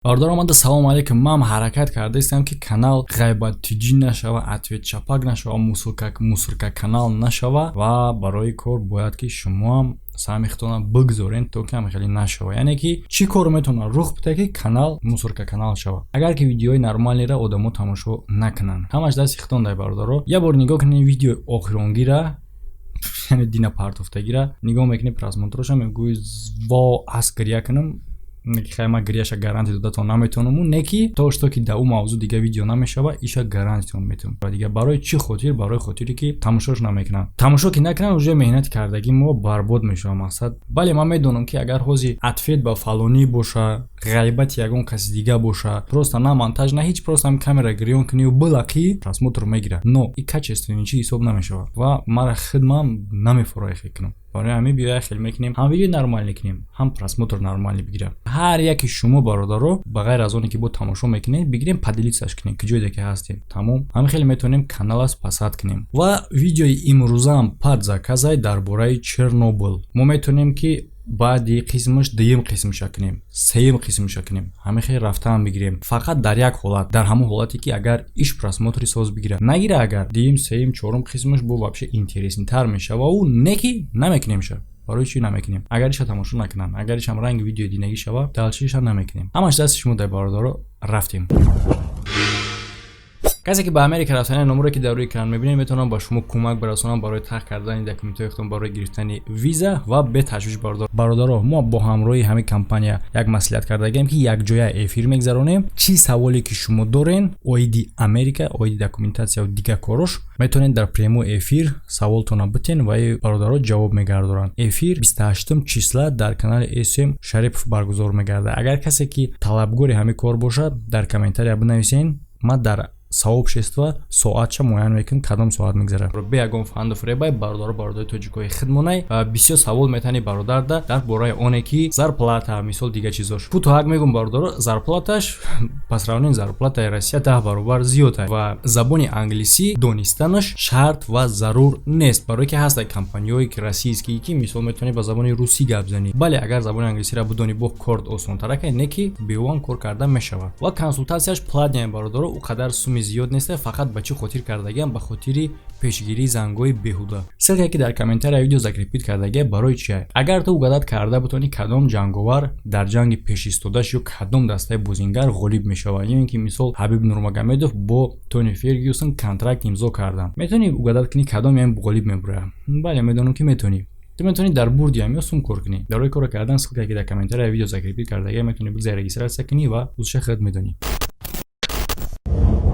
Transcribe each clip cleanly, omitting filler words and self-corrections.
Бародар омада, салому алейкум. Ман ҳаракат кардаистам, ки канал ғайбаттиҷӣ нашава, ответ чапак нашава, мусорка канал нашава. Ва барои кор бояд, ки шумоам саҳми худтона бигзорен, то ки ҳам хеле нашава. Яъне ки чӣ кор метавонад рух бита, ки канал мусорка канал шава, агар ки видеои нормалиро одамо тамошо накунанд? Ҳамаш дасти худтон дай, бародаро. Як бор нигоҳ кунед видеои охиронгира, яъне дина партофтагира нигоҳ мекунӣ, просмотроша мегӯӣ: «Во, ас гиря кунам». Хай, ман гиряша гарантия додатон наметавонаму, не ки то что ки да ӯ мавзӯъ дига видео намешава, иша гарантиятон метавонам. Ва дига барои чӣ хотир? Барои хотире ки тамошош намекунанд. Тамошо ки накунанд, уже меҳнати кардагии мо барбод мешавад. Мақсад, бале, ман медонам, ки агар ҳози ответ ба фалонӣ боша, ғайбати ягон каси дига боша, просто на монтаж, на ҳеҷ, просто ҳам камера гирён кунию билақӣ, просмотр мегирад, но и качественный чӣ ҳисоб намешавад. Ва мара хидмам намефуроя хел кунам. Барои ҳамин биёя хел мекунем: ҳам видеои нормалӣ кунем, ҳам просмотр нормалӣ бигирам. Ҳар яке шумо, бародаро, ба ғайр аз оне ки бо тамошо мекунед, бигирем, поделиться-ш кунем, ки ҷойде ки ҳастем. Тамом, ҳамин хеле метавонем канала спасать кунем. Ва видеои имрӯзаам под заказай дар бораи Чернобыл. Мо метавонем, ки баъди қисмаш дуюм қисмша кунем, сеюм қисмша кунем, ҳамин хел рафтаам бигирем. Фақат дар як ҳолат, дар ҳамон ҳолате ки агар иш просмотри соз бигирад. Нагира агар, дуюм, сеюм, чорум қисмаш бо вообще интереснитар мешава. Ӯ не ки намекунемша. Барои чӣ намекунем? Агар иша тамошо накунанд, агар ишам ранги видеои динагӣ шава, дальше-иша намекунем. Ҳамаш дасти шумо дай, бародаро. Рафтем. Касе ки ба Америка рафтани, номере ки дар рӯи экран мебинед, метавонам ба шумо кӯмак барасонам барои тах кардани документҳои худтон, барои гирифтани виза ва беташвиш. Бародаро, мо бо ҳамроҳи ҳамин компания як маслиҳат кардагием, ки якҷоя эфир мегзаронем. Чӣ саволе ки шумо дорен оиди Америка, оиди документатсия ва дигар корош, метавонед дар прямой эфир саволтонро битен ва бародаро ҷавоб мегардонанд. Эфир 28 числа дар канали СМ Шарипов баргузор мегардад. Агар касе ки талабгори ҳамин кор бошад, дар комментария бинависен, ман дар сообщество соатша муайян мекунем, кадом соат мегзарад. Бе ягон фанду фребай, бародаро, бародари тоҷикои хидмонай. Бисёр савол метани бародарда дар бораи оне ки зарплата, мисол, дигар чизош. Кӯтоҳак мегум, бародаро, зарплаташ по сравнению зарплатаи Россия 10 баробар зиёд ва забони англисӣ донистанаш шарт ва зарур нест, барое ки ҳастанд компаниҳое ки российские, ки мисол метавонӣ ба забони русӣ гап занӣ. Бале, агар забони англисиро бидонӣ, бо корт осонтарак, не ки беон кор карда мешавад. Ва консултатсияш платная, бародаро, ӯ қадар суми зиёд нест. Фақат ба чӣ хотир кардагиам? Ба хотири пешгирии зангҳои беҳуда. Ссылка ки дар комментария видео закрепить кардагия, барои чия? Агар ту угадать карда бутонӣ, кадом ҷанговар дар ҷанги пешистодаш ё кадом дастаи бозингар ғолиб мешавад, ё ин ки мисол Ҳабиб Нурмагомедов бо Тони Фергюсон контракт имзо карданд, метавонӣ угадать кунӣ, кадом ям ғолиб мебурояд? Бале, медонам, ки метавонӣ. Ту метавонӣ дар бурди ам ё сум кор кунӣ. Барои корро кардан, ссылка ки дар комментария видео закрепить кардагия, метавонӣ бигзари, регистрация кунӣ ва узша худ медонӣ.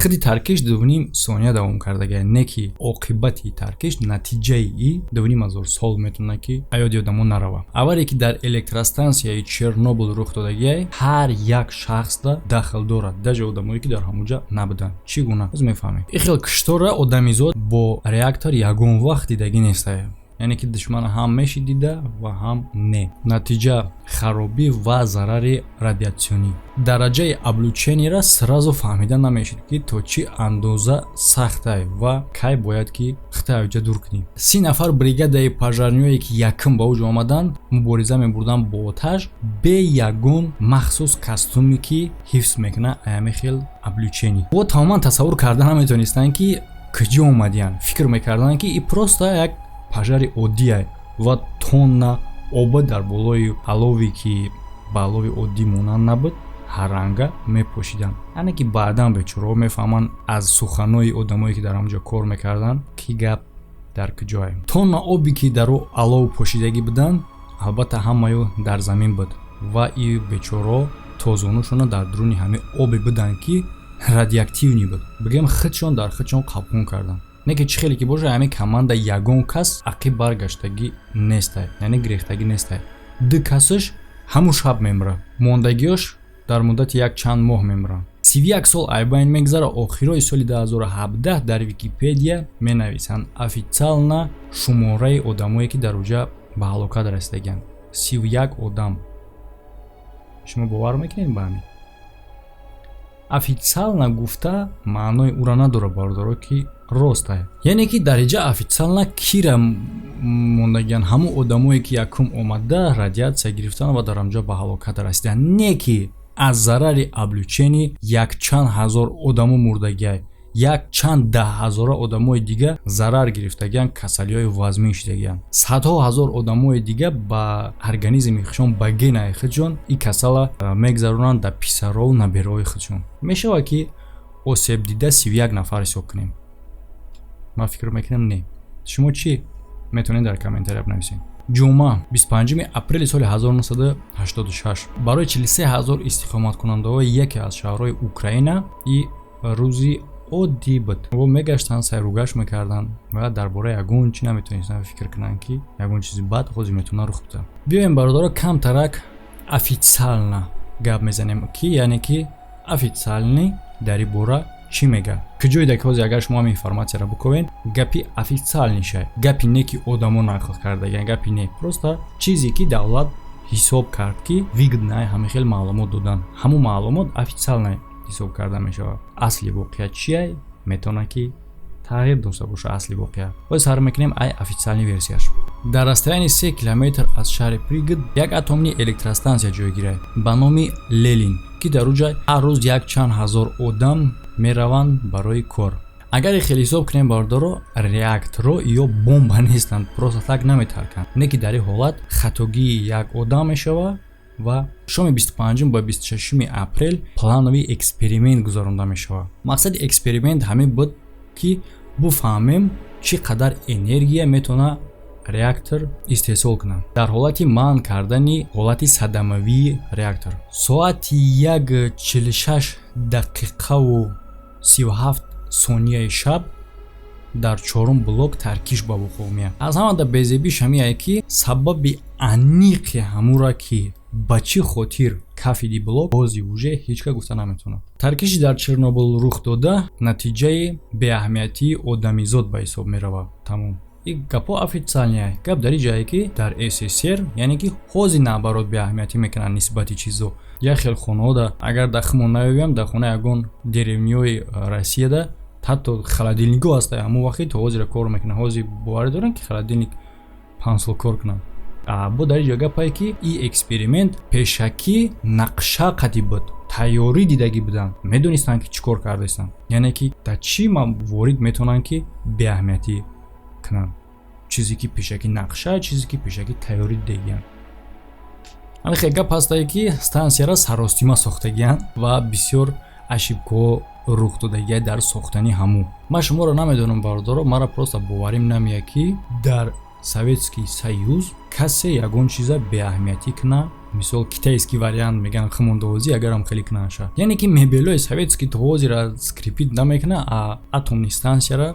Худи таркиш 2,5 сония давом кардагия, не ки оқибати таркиш, натиҷаи и 2,5 ҳазор сол метавонад, ки аёди одамо нарава. Аввале ки дар электростансияи Чернобыл рух додагиай, ҳар як шахсда дахл дорад, даже одамое ки дар ҳамонҷа набуданд. Чӣ гуна, боз мефаҳмед. Ин хел куштора одамизод бо реактор ягон вақт дидагӣ нестае, яъне ки душмана ҳам мешидида ва ҳам не. Натиҷа: харобӣ ва зарари радиатсионӣ. Дараҷаи облученияра сразу фаҳмида намешид, ки то чӣ андоза сахтай ва кай бояд ки хитаёҷа дур кунӣ. 30 нафар бригадаи пожарниое ки якум ба уҷо омаданд, мубориза мебурданд бо оташ бе ягон махсус костюме, ки ҳифз мекунад аями хел облучение. Во тамоман тасаввур карда наметонистанд, ки куҷо омадиянд. Фикр мекарданд, ки и просто як пожари оддие ва тонна оба дар болои алове, ки ба алови оддӣ монанд набуд, ҳарранга мепошиданд. Яъне ки баъдан бечораҳо мефаҳманд аз суханои одамое, ки дар ҳамонҷо кор мекарданд, ки гап дар куҷое. Тонна обе, ки дар ӯ алов пошидагӣ буданд, албатта, ҳамаё дар замин буд ва и бечораҳо тозонушона дар дуруни ҳамин обе буданд, ки радиоактивный буд. Бигӯем, худшон дар худшон қапқун карданд. Не ки чӣ хеле ки боша, ҳамин команда ягон кас ақиб баргаштагӣ нестай, яъне гирехтагӣ нестай. Ду касаш ҳамун шаб мемирад, мондагиёш дар муддати як чанд моҳ мемиранд. 31 сол айбайн мегзара. Охирои соли 2017 дар Википедия менависанд официально шумораи одамое, ки дар уҷа ба ҳалокат расидагианд, 31 одам. Шумо бовар мекунед ба ҳамин? Официально гуфта маънои ӯра надорад, бародаро, ки ростае. Яъне ки дар инҷа официально кира мондагиан? Ҳамон одамое, ки якум омада, радиатсия гирифтан ва дар ҳамҷо ба ҳалокат расиданд, не ки Аз зарари облучение якчанд ҳазор одамо мурдагиай, як чанд даҳ ҳазора одамои дига зарар гирифтагианд, касалиҳои вазмин шидагианд. Садҳо ҳазор одамои дига ба организми худшон, ба генаи худшон ин касала мегзаронанд дар писарову набераҳои худшон. Мешавад, ки осебдида 31 нафар ҳисоб кунем? Ман фикр мекунам, не. Шумо чӣ? Метавонед дар комментария бинависед. Ҷумъа, 25 апрели соли 1986, барои 43 ҳазор истиқоматкунандаҳои яке аз шаҳрҳои Украина и рӯзи оддӣ буд. Во мегаштанд, сайругашт мекарданд ва дар бораи ягон чӣ наметавонистанд фикр кунанд, ки ягон чизи бад ҳозир метавонад рух диҳад. Биёем, бародаро, камтарак официально гап мезанем, ки яъне ки официальный дар ин бора чӣ мегӯяд. Куҷоида ки ҳозир агар шумо ҳам информатсияро биковед, гапи официальный шай, гапи не ки одамо нақл кардагиан, гапи не, просто чизе ки давлат ҳисоб кард, ки выгодно ҳамин хел маълумот додан, ҳамун маълумот официально ҳисоб карда мешавад. Асли воқеа чия, метавонад ки тағйир дошта боша асли воқеа. Боз сар мекунем ай официальный версияш. Дар расстоянии 3 километр аз шаҳри Припят як атомный электростанция ҷойгир ба номи Ленин, ки дар уҷа ҳар рӯз як чанд ҳазор одам мераванд барои кор. Агар хеле ҳисоб кунем, бародаро, реакторо ё бомба нестанд, просто так наметарканд. Не ки дар ин ҳолат хатогии як одам мешавад ва шоми 25 ба 26 апрел плановый эксперимент гузаронда мешавад. Мақсади эксперимент ҳамин буд, ки буфаҳмем, чӣ қадар энергия метавонад реактор истеҳсол кунад дар ҳолати манъ кардани ҳолати садамавии реактор. Соати 1:46 сонияи шаб дар чорум блок таркиш ба вуқӯъ меяд. Аз ҳамада безебиш ҳамие, ки сабаби аниқи ҳамура, ки ба чӣ хотир кафиди блок, бози уже ҳеҷ кас гуфта наметавонад. Таркиши дар Чернобыл рух дода натиҷаи беаҳамиятии одамизод ба ҳисоб меравад. Тамом. И гапҳо официальный. Гап дар ин ҷае, ки дар СССР, яъне ки ҳозир наоборот беаҳамиятӣ мекунанд нисбати чизо. Як хел хонаҳода, агар дар химон наёбем, дар хонаи ягон деревня ҳои Россияда ҳатто холодильник ҳо ҳаста, ҳамон вақти то ҳозира кор мекунанд. Ҳозир боварӣ дорем, ки холодильник 5 сол кор кунад? Бо дар ин ҷо гапае, ки ин эксперимент пешакӣ нақша қатӣ буд, тайёрӣ дидагӣ буданд, медонистанд, ки чӣ кор кардаистанд. Яъне ки дар чӣ ворид метавонанд, ки беаҳамиятӣ кунанд чизе ки пешакӣ нақша, чизе ки пешакӣ тайёрӣ дидагиянд? Ҳамин хел гап ҳастае, ки стансияро саростима сохтагиянд ва бисёр ошибка ҳо рух додагия дар сохтани ҳамун. Ман шуморо намедонам, бародаро, мара просто боварим намеяд, ки дар Советский Союз касе ягон чиза беаҳамиятӣ кунад. Мисол, китайский вариант мегӯянд, химондовозӣ агарам хеле кунаша, яъне ки мебелҳои советский то ҳозира скрипит намекунад, а атомный станцияра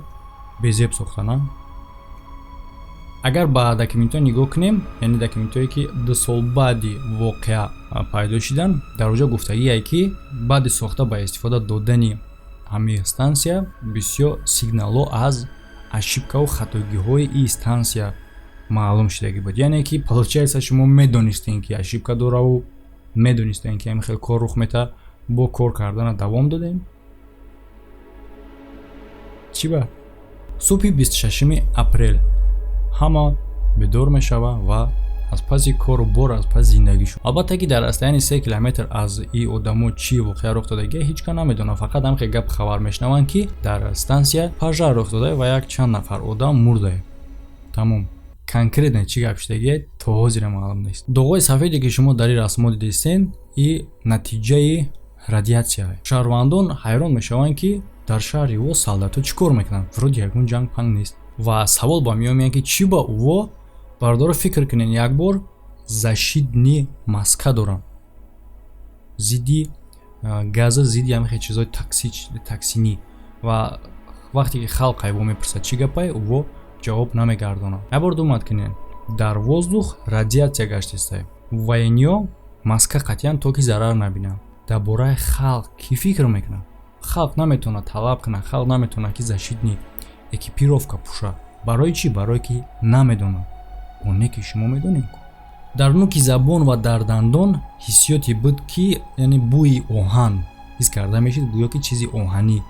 безеб сохтана. Агар ба документҳо нигоҳ кунем, яъне документҳое, ки 2 сол баъди воқеа пайдо шуданд, дар оҷо гуфтагие, ки баъди сохта ба истифода додани ҳамин стансия бисёр сигналҳо аз ошибка ву хатогиҳои ин стансия маълум шудагӣ буд. Яъне ки получается, шумо медонистем, ки ошибка дораву медонистем, ки ҳамин хел кор рух метаҳад, бо кор кардана давом додем. Чӣ ба субҳи 26 апрел ҳама бедор мешавад ва аз паси кору бор, аз паси зиндагӣ шуд. Албатта, ки дар расстоянии 3 километр аз и одамо чӣ воқеа рух додагия, ҳеҷ кас намедонад. Фақат ҳамхел гап хабар мешунаванд, ки дар стансия пожар рух додае ва як чанд нафар одам мурдае. Тамом. Конкретно чӣ гап шудагие, то ҳозира маълум нест. Доғҳои сафеде, ки шумо дар ин расмҳо дидистен, и натиҷаи радиатсия. Шаҳрвандон ҳайрон мешаванд, ки дар шаҳри ӯ солдатҳо чӣ кор мекунанд, вроде ягон ҷанг панг нест. Ва савол ба миён меяд, ки чӣ ба ӯво, бародаро, фикр кунед, як бор защитный маска доранд зидди газа, зидди ҳамин хел чизҳои токсинӣ. Ва вақте ки халқ айво мепурсад, чӣ гапае, ӯво ҷавоб намегардонад. Як бор думать кунед, дар воздух радиатсия гаштистае, военный ё маска қатъиян, то ки зарар набинанд. Дар бораи халқ кӣ фикр мекунад? Халқ наметавонад талаб кунад, халқ наметавонад, ки защитный экипировка пӯшад. Барои чӣ? Барое ки намедонад. Оне ки шумо медонед, дар нуки забон ва дар дандон ҳиссиёте буд, ки яъне бӯи оҳан ҳис карда мешид, гӯё ки чизи оҳанӣ.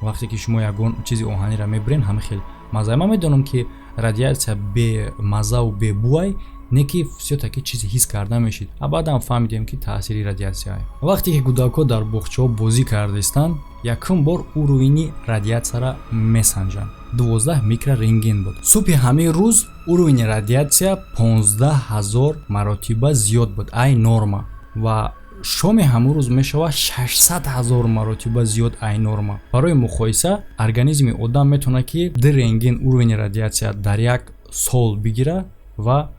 Вақте ки шумо ягон чизи оҳаниро мебирен, ҳамин хел мазза. Ман медонам, ки Радиатсия бемаззаву бебӯай, не ки всё-таки чизе ҳис карда мешид. А баъдам фаҳмидем, ки таъсири радиатсия. Вақте ки кӯдакҳо дар боғчаҳо бозӣ кардаистанд, якум бор уровени радиатсияро месанҷанд: 12 микрорентген буд. Субҳи ҳамин рӯз уровени радиатсия 15 000 маротиба зиёд буд ай норма ва шоми ҳамон рӯз мешавад 600 000 маротиба зиёд ай норма. Барои муқоиса, организми одам метавонад, ки 2 рентген уровени радиатсия дар як сол бигира ва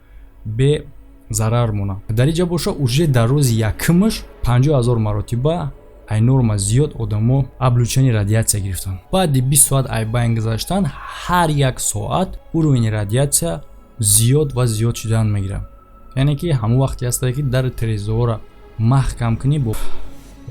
бе зарар монад. Дар инҷа боша, уже дар рӯзи якумаш 50 000 маротиба ай норма зиёд одамо облучение радиатсия гирифтанд. Баъди 20 соат ай байн гузаштан, ҳар як соат уровени радиатсия зиёд ва зиёд шудан мегирад. Яъне ки ҳамон вақте ҳастае, ки дари терезаҳоро маҳкам кунӣ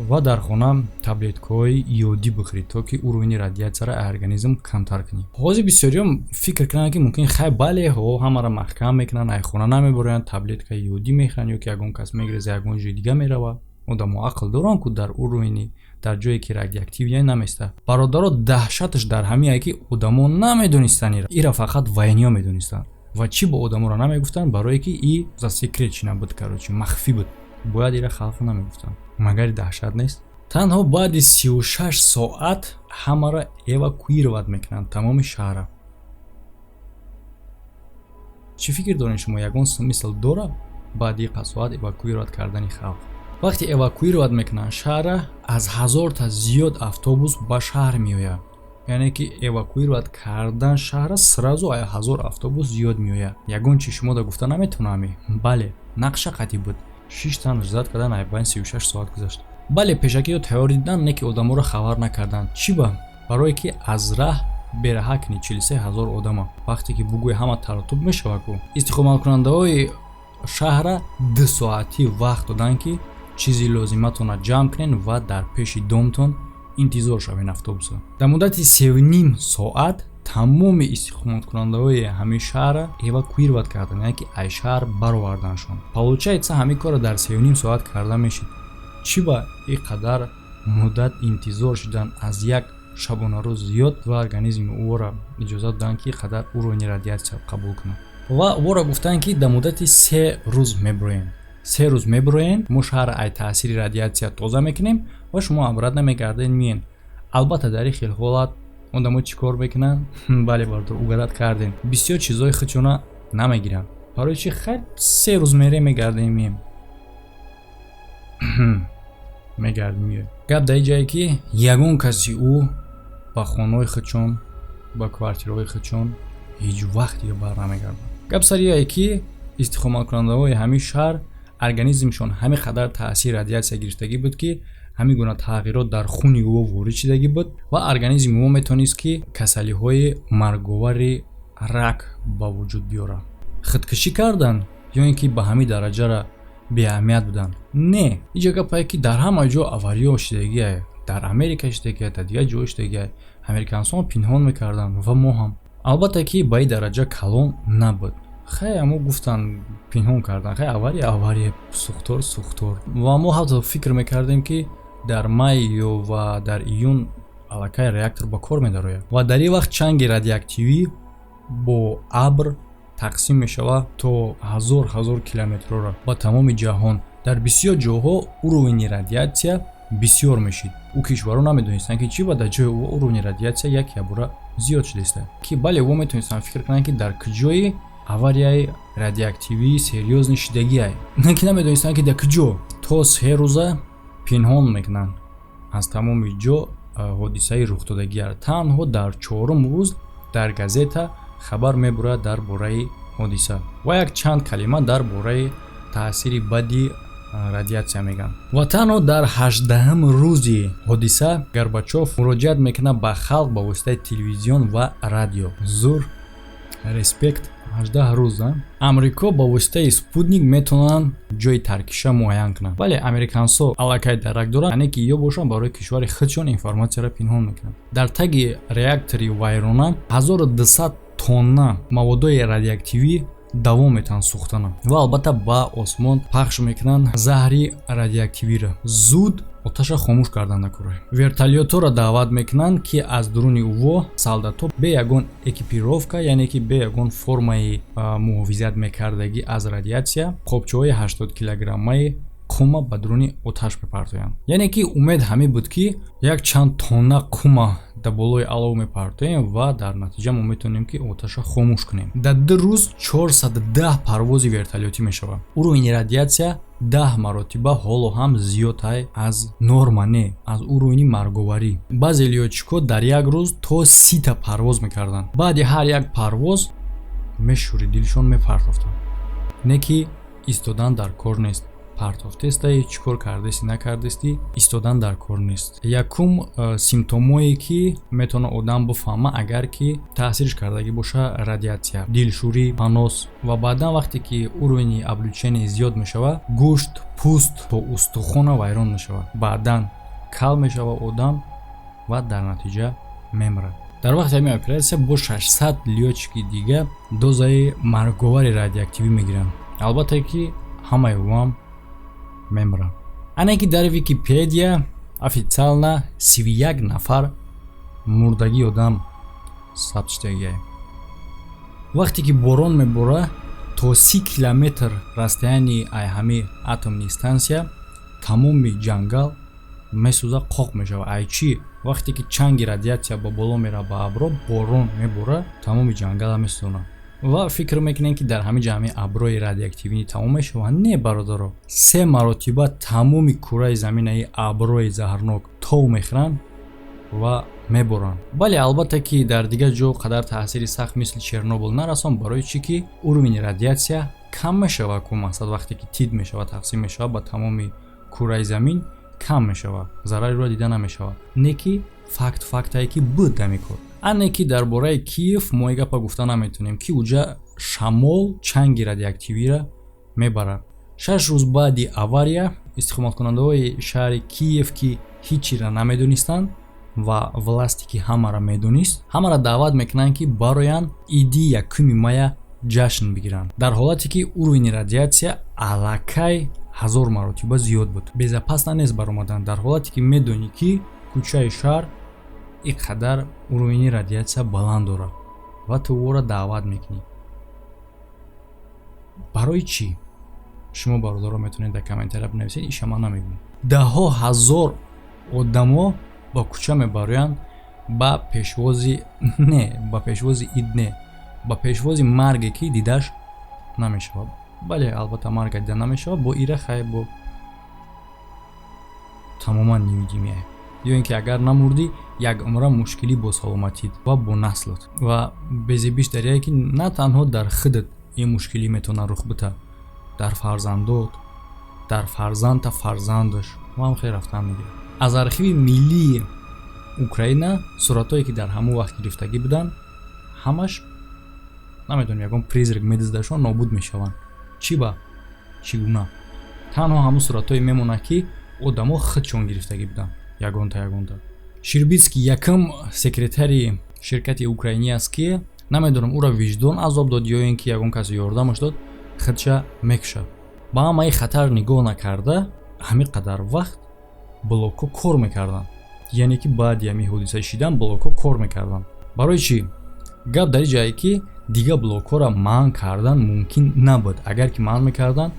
ва дар хона таблеткаҳои йодӣ бихӯрӣ, то ки уровени радиатсияро организм камтар кунӣ. Ҳозир бисёриём фикр кунанд, ки мумкин, хай, бале, ҳо, ҳамаро маҳкам мекунанд, ай хона намебароянд, таблеткаи йодӣ мехӯранд ё ки ягон кас мегиреза, ягон ҷои дига меравад. Одамо ақл доранд ку, дар уровени дар ҷое ки радиоактивия наместа. Бародаро, даҳшаташ дар ҳамие, ки одамо намедонистанд, ира фақат военныйҳо медонистанд. Ва чӣ бо одаморо намегуфтанд? Барое ки и засекречена буд, короче, махфӣ буд, бояд ира халқ намегуфтанд. Магари даҳшат нест? Танҳо баъди 36 соат ҳамаро эвакуировать мекунанд, тамоми шаҳра. Чӣ фикр доред шумо, ягон смысл дорад баъди соат эвакуировать кардани халқ? Вақте эвакуировать мекунанд шаҳрра, аз 1000та зиёд автобус ба шаҳр меояд. Яъне ки эвакуировать кардан шаҳрра, сразу 1000 автобус зиёд меояд. Ягон чи шумо да гуфта наметавонам. Бале, нақша қатъӣ буд. Шиштан ждать кардан, айбайн 36 соат гузашт. Бале, пешакиё тайёр дидан, не ки одаморо хабар накарданд. Чӣ ба? Барое ки аз раҳ бераҳа кунӣ 43 000 одама. Вақте ки бугӯи, ҳама таратуб мешавад ку. Истиқоматкунандаҳои шаҳра 2 соатӣ вақт доданд, ки чизи лозиматонро ҷамъ кунед ва дар пеши домтон интизор шавед автобуса. Дар муддати 3,5 соат тамоми истиқоматкунандаҳои ҳамин шаҳрра эвакуировать карданд, яъне ки ай шаҳр бароварданшон. Получается, ҳамин корро дар 3,5 соат карда мешид. Чӣ ба ин қадар муддат интизор шудан, аз як шабонарӯз зиёд, ва организми ӯро иҷозат доданд, ки қадар уровени радиатсия қабул кунад? Ва ӯро гуфтанд, ки дар муддати 3 рӯз мебироем, 3 рӯз мебироем, мо шаҳрро ай таъсири радиатсия тоза мекунем ва шумо обратно мегардед, миен. Албатта, дар ин хел ҳолат одамо чӣ кор мекунанд? Бале, бардор, угадать кардем, бисёр чизҳои худшона намегиранд. Барои чӣ? Хайр, 3 рӯз мерем, мегардем, мием, мегардем, миёем. Гап дар ин ҷае, ки ягон каси ӯ ба хонаҳои худшон, ба квартираҳои худшон ҳеҷ вақт дига бар намегарданд. Гап сари ае, ки истиқоматкунандаҳои ҳамин шаҳр организмшон ҳамин қадар таъсири радиатсия гирифтагӣ буд, ки ҳамин гуна тағйирот дар хуни ӯ ворид шидагӣ буд ва организми ӯ метавонист, ки касалиҳои марговари рак ба вуҷуд биёрад. Худкушӣ карданд ё ин ки ба ҳамин дараҷара беаҳамият буданд? Не, иҷа гапае, ки дар ҳама ҷо авариё шидагие, дар Америка шидагия, дар дигар ҷоҳо шидагия. Американсон пинҳон мекарданд ва мо ҳам, албатта, ки ба ин дараҷа калон набуд. Хай, амо гуфтанд, пинҳон карданд. Хай, авария авария, сӯхтор сӯхтор. Ва мо ҳатто фикр мекардем, ки дар май ё ва дар июн аллакай реактор ба кор медарояд ва дар ин вақт чанги радиоактивӣ бо абр тақсим мешавад то ҳазор ҳазор километрора ба тамоми ҷаҳон. Дар бисёр ҷоҳо уровени радиатсия бисёр мешид. Ӯ кишварҳо намедонистанд, ки чӣ ба дар ҷои ӯ уровени радиатсия як ябора зиёд шудааст, ки бале, ӯ метавонистанд фикр кунанд, ки дар куҷои аварияи радиоактивии серьёзный шидагиай, не ки намедонистанд, ки дар куҷо. То 3 рӯза пинҳон мекунанд аз тамоми ҷо ҳодисаи рухдодагиро. Танҳо дар чорум рӯз дар газета хабар мебурад дар бораи ҳодиса ва як чанд калима дар бораи таъсири бади радиатсия мегӯянд. Ва танҳо дар 18-ҳум рӯзи ҳодиса Горбачов муроҷиат мекунад ба халқ ба воситаи телевизион ва радио. Зур, респект. 18 рӯз Амрико ба воситаи спутник метавонанд ҷои таркиша муайян кунанд. Вале американсо аллакай дарак доранд, яъне ки ё бошанд, барои кишвари худшон информатсияро пинҳон мекунанд. Дар таги реактори вайрона 1200 тонна маводҳои радиоактивӣ давом метавонанд сӯхтана ва албатта ба осмон пахш мекунанд заҳри радиоактивиро. Зуд Оташа хомӯш кардан накурай. Вертолётҳоро даъват мекунанд, ки аз дуруни ӯво солдатҳо бе ягон экипировка, яъне ки бе ягон формаи муҳофизат мекардагӣ аз радиатсия, қобчаҳои 80 килограммаи қума ба дуруни оташ мепартоянд. Яъне ки умед ҳамин буд, ки як чанд тонна қума дар болои алов мепартоем ва дар натиҷа мо метавонем, ки оташа хомӯш кунем. Дар 2 рӯз 410 парвози вертолётӣ мешавад. Уровени радиатсия 10 маротиба ҳоло ҳам зиёдтай аз норма, не аз уровени марговарӣ. Баъзе лётчикҳо дар як рӯз то 30-та парвоз мекарданд. Баъди ҳар як парвоз мешӯри дилшон, мепартофтанд. Не ки истодан дар кор нест. Партофтестаи, чӣ кор кардести, накардести, истодан дар кор нест. Якум симптомое, ки метавона одам бифаҳма, агар ки таъсирш кардагӣ боша радиатсия: дилшӯрӣ, понос. Ва баъдан, вақте ки уровени облучение зиёд мешавад, гӯшт, пӯст то устухона вайрон мешавад, баъдан кал мешава одам ва дар натиҷа мемирад. Дар вақти ҳамин оператсия бо 600 лётчики дига дозаи марговари радиоактивӣ мегиранд. Албатта ки ҳамаи ӯам мемиранд. Ане ки дар Википедия официально 31 нафар мурдагии одам сабт шудагиае. Вақте ки борон мебора, то 30 километр расстоянии ай ҳами атомный станция тамоми ҷангал месӯза, қоқ мешавад. Ай чӣ? Вақте ки чанги радиатсия ба боло мера, ба абро борон мебора, тамоми ҷангала месӯзонад. Ва фикр мекунем, ки дар ҳамин ҷа ҳамин аброи радиоактивӣ тамом мешавад. Не, бародаро, се маротиба тамоми кураи заминаи аброи заҳрнок тов мехӯранд ва меборанд. Бале, албатта ки дар дигар ҷо қадар таъсири сахт мисли Чернобыл нарасон. Барои чӣ ки уровени радиатсия кам мешавад ку, мақсад, вақте ки тид мешавад, тақсим мешавад ба тамоми кураи замин, кам мешавад, зарариро дида намешавад. Не ки факт фактае ки буд ҳамин кор. Ане ки дар бораи Киев мо и гапа гуфта наметавонем, ки уҷа шамол чанги радиоактивиро мебарад. 6 рӯз баъди авария истиқоматкунандаҳои шаҳри Киев, ки ҳеҷ чиро намедонистанд, ва власти, ки ҳамаро медонист, ҳамаро даъват мекунанд, ки бароянд иди 1 мая ҷашн бигиранд, дар ҳолате ки уровени радиатсия аллакай 1000 маротиба зиёд буд. Безопасно нест баромадан дар ҳолате ки медонӣ, ки кӯчаи шаҳр ин қадар уровени радиатсия баланд дорад ва ту ӯро даъват мекунӣ. Барои чӣ? Шумо, бародаро, метавонед дар комментария бинависед, иша ман намегӯям. Даҳҳо ҳазор одамо ба кӯча мебароянд ба пешвози, не ба пешвози ид, не ба пешвози марге, ки дидаш намешавад. Бале, албатта, марга дида намешавад бо ира, хай, бо тамоман невидимая. Ё ин ки агар намурдӣ, як умра мушкилӣ бо саломатит ва бо наслат. Ва безебиш даряе, ки на танҳо дар худат ин мушкилӣ метавонад рух бита, дар фарзандот, дар фарзандта фарзандаш ва ҳам хеле рафтан мегирад. Аз архиви миллии Украина суратҳое, ки дар ҳамон вақт гирифтагӣ буданд, ҳамаш, намедонам, ягон призрак медиздашон, нобуд мешаванд. Чӣ ба чӣ гуна? Танҳо ҳамон суратҳое мемонад, ки одамо худшон гирифтагӣ буданд, ягонта ягонта. Шербитский якум секретари ширкати украинӣ аст, ки намедонам, ӯро виҷдон азоб дод ё ин ки ягон кас ёрдамаш дод, худша мекушад. Ба ҳамаи хатар нигоҳ накарда, ҳамин қадар вақт блокҳо кор мекарданд, яъне ки баъди ҳамин ҳодиса шидан блокҳо кор мекарданд. Барои чӣ? Гап дар ин ҷае, ки дигар блокҳоро манъ кардан мумкин набуд. Агар ки манъ мекарданд,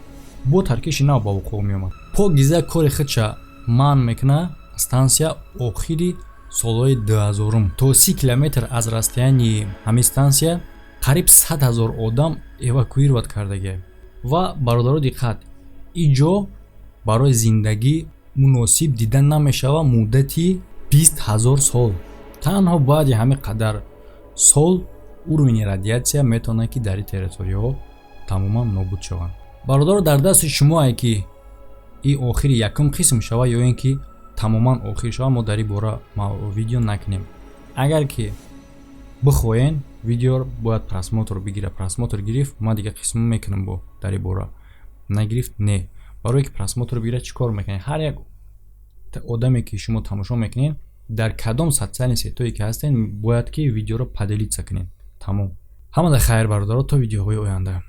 бо таркиши нав ба вуқӯъ меомад. Покгиза кори худша манъ мекунад станция охири солҳои 2000-ум. То 30 километр аз расстоянии ҳамин станция қариб 100 000 одам эвакуировать кардагия. Ва, бародаро, диққат, ин ҷо барои зиндагӣ муносиб дида намешавад муддати 20 000 сол. Танҳо баъди ҳамин қадар сол уровени радиатсия метавонад, ки дар ин территорияҳо тамоман нобуд шаванд. Бародаро, дар дасти шумое, ки ин охири якум қисм шавад ё ин ки тамоман охир шавад, мо дар ин бора видео накунем. Агар ки бихоҳен, видео бояд просмотр бигирад. Просмотр гирифт, ман дигар қисм мекунам бо дар ин бора, нагирифт, не. Барое ки просмотр бигирад, чӣ кор мекунед? Ҳар як одаме, ки шумо тамошо мекунед, дар кадом социальный сетое ки ҳастен, бояд ки видеоро поделиться кунед. Тамом. Ҳамада хайр, бародаро, то видеоҳои оянда.